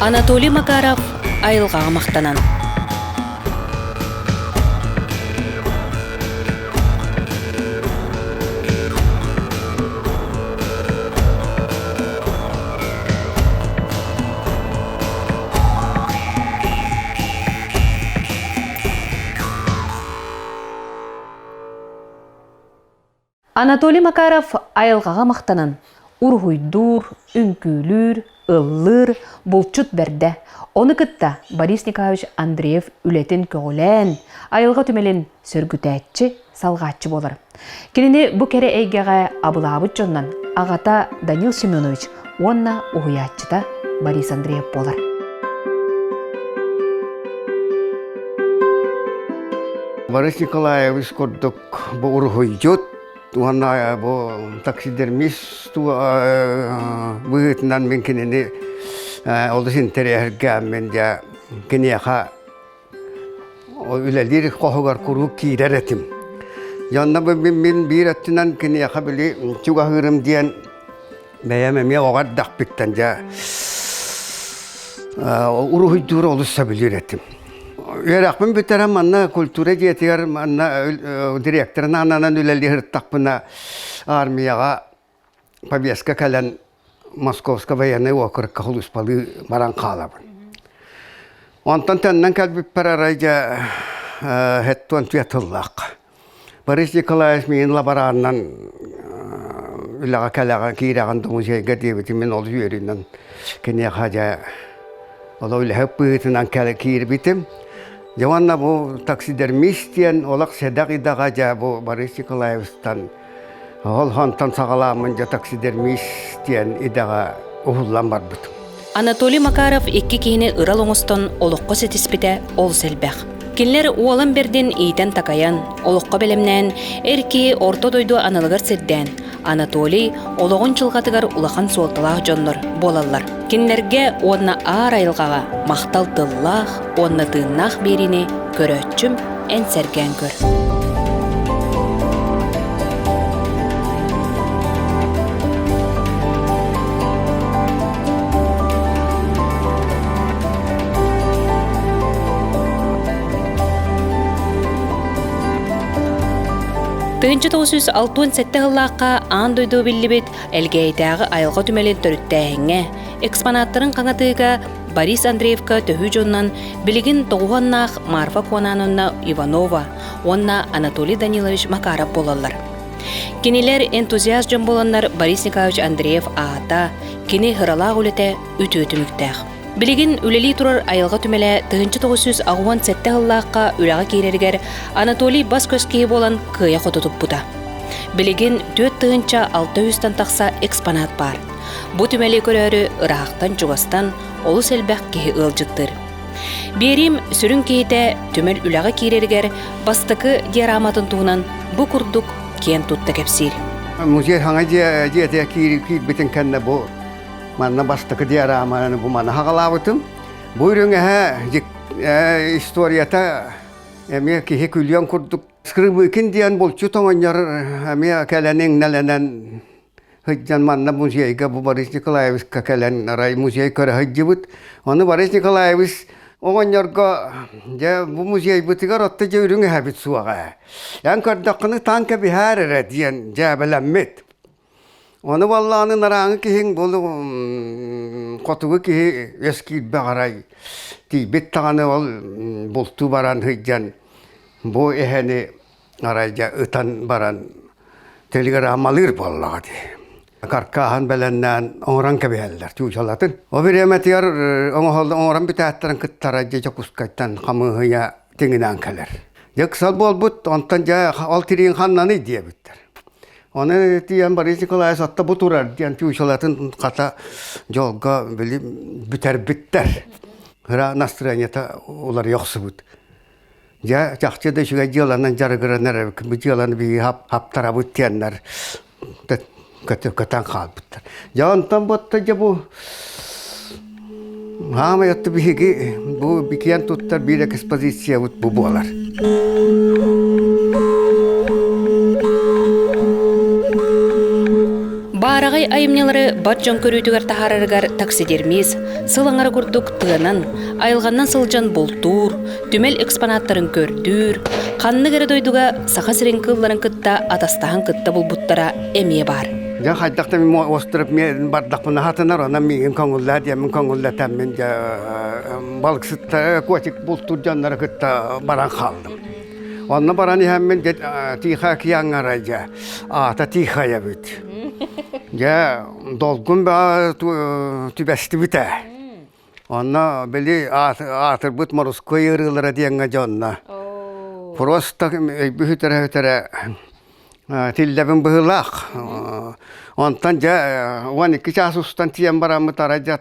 Анатолий Макаров айылҕаҕа махтанан. Анатолий Макаров айылҕаҕа махтанан, уруһуйдуур, үҥкүүлүүр, ыллыыр, булчут бэрдэ. Ону кытта Борис Николаевич Андреев үлэтин көҕүлээн, айылҕа түмэлин сөргүтээччи, салҕааччы буолар. Кинини бу кэрэ эйгэҕэ абылаабыт дьонунан аҕата Данил Семенович уонна уһуйааччыта Борис Андреев буолар. Борис Николаевич курдук бу уруһуйдьут уонна бу таксидермист быһыытынан мин кинини олус интэриэһиргээммин дьэ киниэхэ үлэлиир хоһугар куруук киирэр этим. Дьонно мин биир өттүнэн киниэхэ били чугаһыырым диэн бэйэм эмиэ оҕо эрдэхпиттэн дьэ уруһуйдуур олус сөбүлүүр этим. Үөрэхпин бүтэрэн манна культура дьиэтигэр манна директорын ананан үлэлии сырыттахпына армияҕа повестка кэлэн Московскай военнай уокурукка сулууспалыы баран хаалабын. Онтон төннөн кэлбиппэр арай дьэ хэттуон түөрт сыллаах. Борис Николаевич миигин лаборанынан үлэҕэ кэлэҕин киирэҕин да музейга диэбитин мин олус үөрүүнэн киниэхэ дьэ олох үлэһит быһыытынан киирбитим. Дьэ уонна бу таксидермист диэн олох сэдэх идэҕэ дьэ бу Борис Николаевичтан ол онтон саҕалааммын дьэ таксидермист диэн идэҕэ уһуллан барбытым. Анатолий Макаров икки киһини ырал оҥостон олоххо ситиспитэ олус элбэх. Кинилэр уолан бэрдин иитэн-такайан, олоххо бэлэмнээн, эр киһи орто дойду аналыгар сирдээн, Анатолий олоҕун дьылҕатыгар улахан суолталаах дьоннор буолаллар. Кинилэргэ уонна аар айылҕаҕа махтал тыллаах уонна тыыннаах биэриини көрөөччүм эн сэргээн көр. 1967 сыллаахха аан дойду биллибит Элгээйитээҕи айылҕа түмэлин төрүттээһиҥҥэ, экспонаттарын хаҥатыыга Борис Андреевка төһүү дьонунан билигин тоҕуһуоннаах Марфа Куонановна Иванова уонна Анатолий Данилович Макаров буолаллар. Кинилэр энтузиаст дьон буоланнар Борис Николаевич Андреев аата, кини ыралаах үлэтэ үтүө түмүктээх. Билигин үлэлии турар айылҕа түмэлэ 1987 сыллаахха үлэҕэ киирэригэр Анатолий бас-көс киһи буолан кыайа-хото туппута. Билигин 4600 тахса экспонат баар. Бу түмэли көрөөрү ыраахтан-чугастан олус элбэх киһи ыалдьыттыыр. Биэриим сүрүн киһитэ түмэл үлэҕэ киирэригэр бастакы диораматын туһунан бу курдук киэн тутта кэпсиир. Музей саҥа дьиэтигэр киирбитин кэннэ бу манна бастакы диораманы бу маны хаҕалаабытым. Бу үрүҥэһэ историята эмиэ киһи күлүөн курдук Скрыбыкин диэн булчут оҕонньор эмиэ кэлэн иҥнэлэнэн сылдьан манна музейга бу Борис Николаевичка кэлэн арай музей көрө сылдьыбыт. Ону Борис Николаевич оҕонньорго дьэ бу музейбытыгар отто дьэ үрүҥ эһэбит суоҕа ээ. Эн көрдөххүнэ таан кэбиһээр эрэ диэн дьээбэлэммит. Ону баллааны нарааҥы киһиҥ бу хотугу киһи өс киирбэх арай тиийбит даҕаны ол бултуу баран сылдьан бу эһэни арай дьэ ытан баран телеграммалыыр буоллаҕа дии. Каркааһын бэлэннээн оҥорон кэбиһэллэр чуучалатын. Ол бириэмэтигэр оҥорон бүтээттэрин кыттара дьэ Дьокуускайтан хамыыһыйа тиҥинээн кэлэр. Дьэ ыксал буолбут, онтон дьэ ол тириин ханнаный диэбиттэр. Ону тиийэн Борис Николаевич отто бу турар диэн чуучалатын хата дьолго били бүтэрбиттэр. Ыра настроениета уларыйа охсубут. Дьэ, чахчы да үчүгэй дьыаланан дьарыгыран эрэ бу дьыаланы биһиги хаптарабыт диэннэр көтөн хаалбыттар. Дьэ, онтон буотта дьэ бу хаамай отто биһиги бу киэн туттар биир экспозициябыт бу буолар. Баар. Баараҕай айымньылары бар дьон көрүүтүгэр таһаарарыгар таксидермист, сыл аҥара курдук тыанан, айылҕаннан сылдьан бултуур, түмэл экспонаттарын көрдүүр, ханнык эрэ дойдуга Саха сирин кыылларын кытта атастаһан кытта булбуттара эмиэ баар. Дьэ хайдах да мин остров бардахпына хатынар, онон миигин көҥүллээ диэммин көҥүллэтэммин дьэ балыксыттары котик бултуур дьоннору кытта баран хааллым. Онно баран иһэммин Тихо океаҥҥа арай дьэ аата Тихая эбит. Дьэ долгун бөҕө түбэстибит ээ. Онно били аатырбыт морской ыарыылара диэҥҥэ дьонно просто өйбү сүтэрэ-сүтэрэ тиллэбин быһыылаах. Онтон дьэ 12 чаас устан тиийэн бараммыт арай дьэ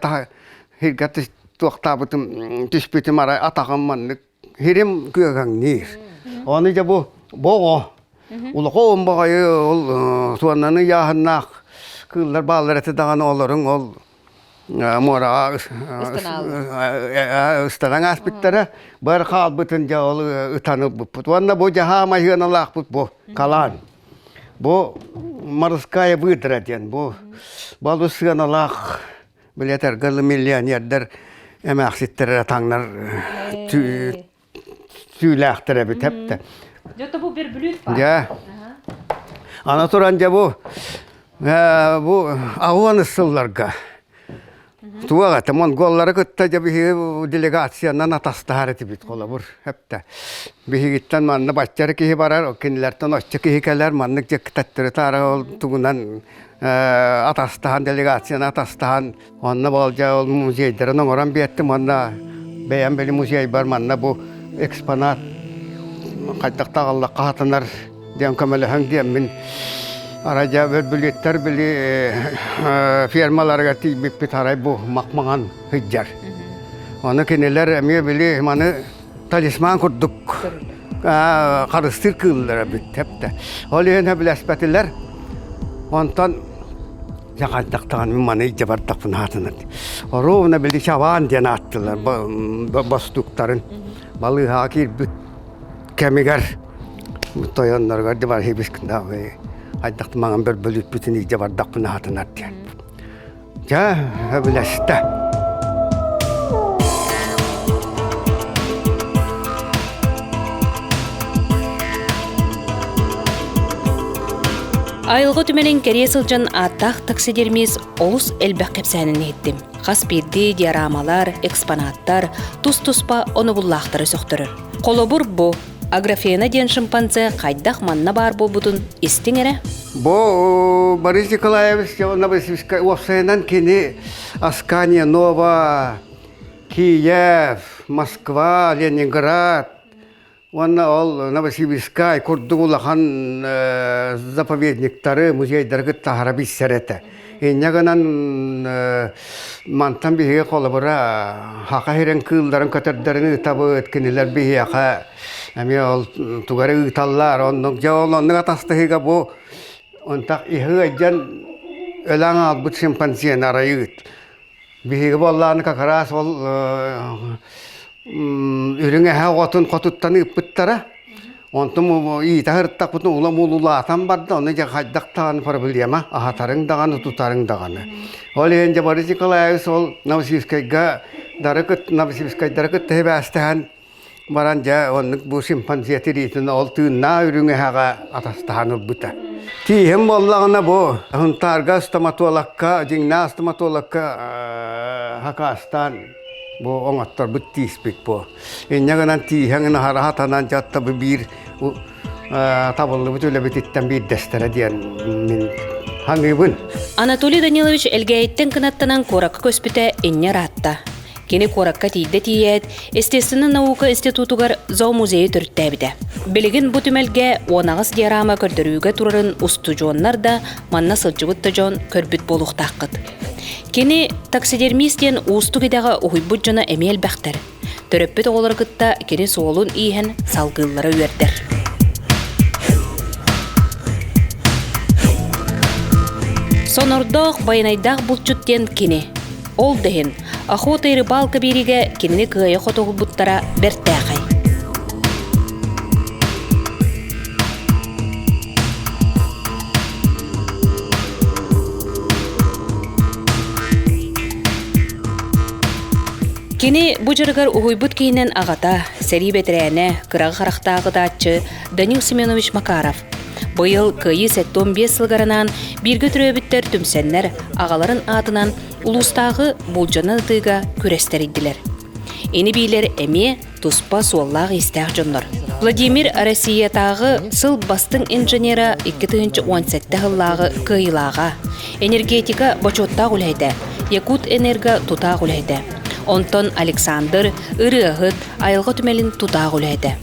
сиргэ туохтаабытым түспүтүм арай атаҕым маннык Хирим күөгэҥниир. Ону дьэ бу боҕо улахан баҕайы ол суоннаны ыйааһыннаах кыыллар бааллар этэ даҕаны олоруҥ ол муораҕа ыстанан ааспыттара бар хаалбытын дьэ ол ытан ылбыппыт. Уонна бу дьаһаа майыаналаахпыт бу калаан. Бу морская выдра диэн бу балыс сыаналаах Билетэргэ миллионердар эмээхситтэр эрэ таҥнар түүлээхтэр эбит эптэ. Дьэ бу верблюд ба? Дьэ. Ана туран дьэ бу бу аҕуон сылларга туох этэ монголлары кытта дьэ биһиги делегациянан атастаһар этибит холобур эптэ. Биһигиттэн манна бачча киһи барар, кинилэртэн оччо киһи кэлэр, маннык дьэ төттөрү таара ол тугунан атастаһан делегацияны атастаһан онно болдьа ол музейдарын оҥорон биэртим уонна бэйэм били музейбар манна бу экспонат хайдах таҕаллахха хатанар диэн көмөлөһөн диэммин арай дьэ бөрбүлүөттэр били фермаларыгар тиийбиппит арай бу махмаҥан сылдьар ону кинилэр эмиэ били маны талисман курдук харыстыыр кыыллара бүттэ. Ол иһин сөбүлэспэтилэр. Онтон дьэ хайдах даҕаны мин маны илдьэ бардахпын аатынан. Ровно били Чаваан диэн ааттылар бостууктарын. Балыыһаҕа киирбит кэмигэр тойонноругар хайдах да маҥан бөрбөлүүппүтүн илдьэ бардахпын аатынар диэн. Дьэ, сөбүлэстэ. Айылҕа түмэлин кэрийэ сылдьан ааттаах таксидермист олус элбэх кэпсээнин иһиттим. Хас биирдии диорамалар, экспонаттар тус-туспа онобуллаахтары сөхтөрөр. Холобур бу Аграфена диэн шимпанзе хайдах манна баар буолбутун истиҥ эрэ. Бу Борис Николаевич Новосибирскай уопсайынан кини Аскания Нова, Киев, Москва, Ленинград уонна ол Новосибирскай курдук улахан заповедниктары, музейдары кытта аһара билсэр этэ. Инньэ гынан мантан биһиги холобура хаха сирин кыылларын көтөрдөрүн ыытабыт, кинилэр биһиэхэ эмиэ ол тугу эрэ ыыталлар, оннук дьэ ол оннук атастаһыыга бу онтах иһи ыалдьан өлөн хаалбыт шимпанзены арай ыыт. Биһиги буоллаҕына как раз ол үрүҥ эһэ оҕотун хотуттан ыыппыттара. Онтум иитэ сырыттахпытына улам улаатан барда, ону дьэ хайдах даҕаны проблема, аһатарыҥ даҕаны, тутарыҥ даҕаны. Ол иһин дьэ Борис Николаевич ол Новосибирскайга дары кыт Новосибирскайдары кытта сибээстэһэн баран дьэ оннук бу шимпанзе тириитин ол тыыннаах үрүҥ эһэҕэ атастаһан ылбыта. Тииһим буоллаҕына бу Сунтаарга стоматологка, дьиҥнээх стоматологка хакаастаан бу оҥотторбут тииспит бу. Инньэ гынан тииһэҥ аһара хатанан дьатта бу биир табыллыбыт үлэбититтэн биирдэстэрэ диэн мин ханыыбын. Анатолий Данилович Элгээйиттэн кынаттанан куоракка көспүтэ инньэ ыраатта. Кини куоракка тиийдэ тиийээт, Естественнай наука институтугар зоомузейы төрүттээбитэ. Билигин бу түмэлгэ 18 диорама көрдөрүүгэ турарын устудьуоннар да, манна сылдьыбыт да дьон көрбүт буолуохтааххыт. Кини таксидермист диэн уустук идэҕэ уһуйбут дьоно эмиэ элбэхтэр. Төрөппүт оҕолору кытта кини суолун ииһэн салгыыллара үөрдэр. Сонордоох, байанайдаах булчут диэн кини. Ол да иһин, Охота и рыбалка биэриигэ кинини кыайа хотугулбуттара бэртээхэй. Кини бу дьарыгар уһуйбут киһинэн аҕата, сэрии бэтэрээнэ, кыраҕы харахтаах ытааччы Данил Семенович Макаров. Быйыл Кыайыы 75 сылыгар анаан бииргэ төрөөбүттэр түмсэннэр аҕаларын аатынан улуустааҕы булдьанан ытыыга күрэс тэрийдилэр. Ини-биилэр эмиэ туспа суоллаах-иистээх дьоннор. Владимир Россиятааҕы сыл бастыҥ инженера 2017 сыллааҕы кыайыылааҕа, энергетика бочуоттаах үлэһитэ, Якутэнерго тутаах үлэһитэ. Онтон Александр ырыаһыт, айылҕа түмэлин тутаах үлэһитэ.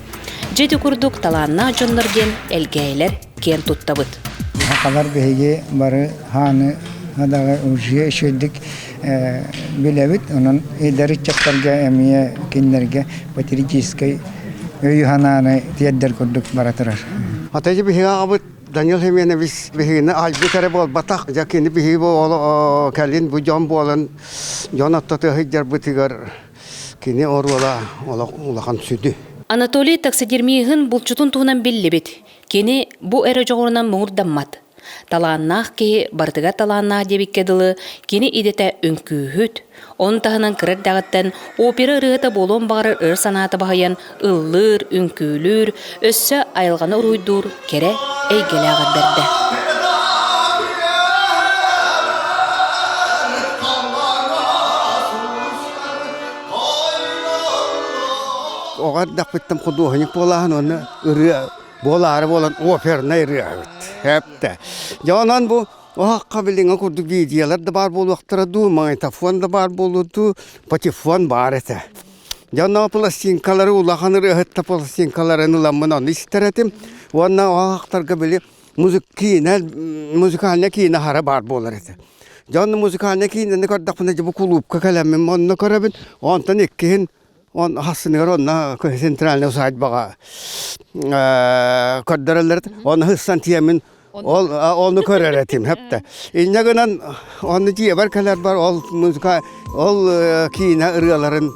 Дьэ ити курдук талааннаах дьоннор диэн элгээйилэр киэн туттабыт. Сахалар биһиги бары хааны адаҕы уже үчүгэйдик билэбит. Онон эдэр ыччаттарга эмиэ кинилэргэ патриотическай өйү-санааны тиэрдэр курдук бара турар. Атайы биһиги аҕабыт Данил Семенович биһигини айбыт эрэ буолбатах. Дьэ кини биһиги бу кэлин бу дьон буолан дьон ортотугар сылдьарбытыгар кини оруола улахан сүдү. Анатолий таксидермиһын булчутун туһунан биллибит. Кини бу эрэ дьоҕурунан муҥурдаммат. Талааннаах киһи барытыгар талааннаах диэбиккэ дылы, кини идэтэ үҥкүүһүт. Ону таһынан кыра эрдэҕиттэн опера ырыаһыта буолуон баҕарар өр санаата баһыйан ыллыыр, үҥкүүлүүр, өссө айылҕаны уруһуйдуур кэрэ эйгэлээх эрдэрдэ. Оҕо эрдэхпиттэн худуоһунньук буолааһын уонна ырыа буолаары буолан опернай ырыаһыт. Эптэ. Дьэ онон бу оһоххо билиҥҥи курдук видеолар да баар буолуохтара дуу, магнитофон да баар буолуо дуу, патефон баар этэ. Дьэ онно пластинкалары улахан ырыаһытта пластинкаларын ыламмын ону истэр этим. Уонна оһохторго били музык киинэ музыкальнай киинэ хара баар буолар этэ. Дьэ онно музыкальнай киинэни көрдөхпүнэ дьэ бу кулуупка кэлэммин онно көрөбүн. Онтон иккиһин Он хассыныгар онно центральный усадьбаҕа көрдөрөллөр. Оны хыссан тиэмин ол ону көрөр этим хэптэ. Инньэ гынан оны дьиэбэр кэлэрбэр ол музыка ол киинэ ырыаларын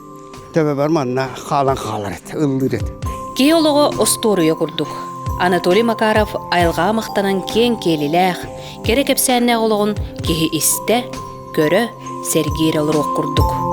төбөбөр манна хаалан хаалар этэ, ыллыыр этэ. Киһи олоҕо остуоруйа курдук. Анатолий Макаров айылҕаҕа махтанан киэҥ киэлилээх, кэрэ кэпсээннээх олоҕун киһи истэ, көрө, сэргиир олоруох курдук.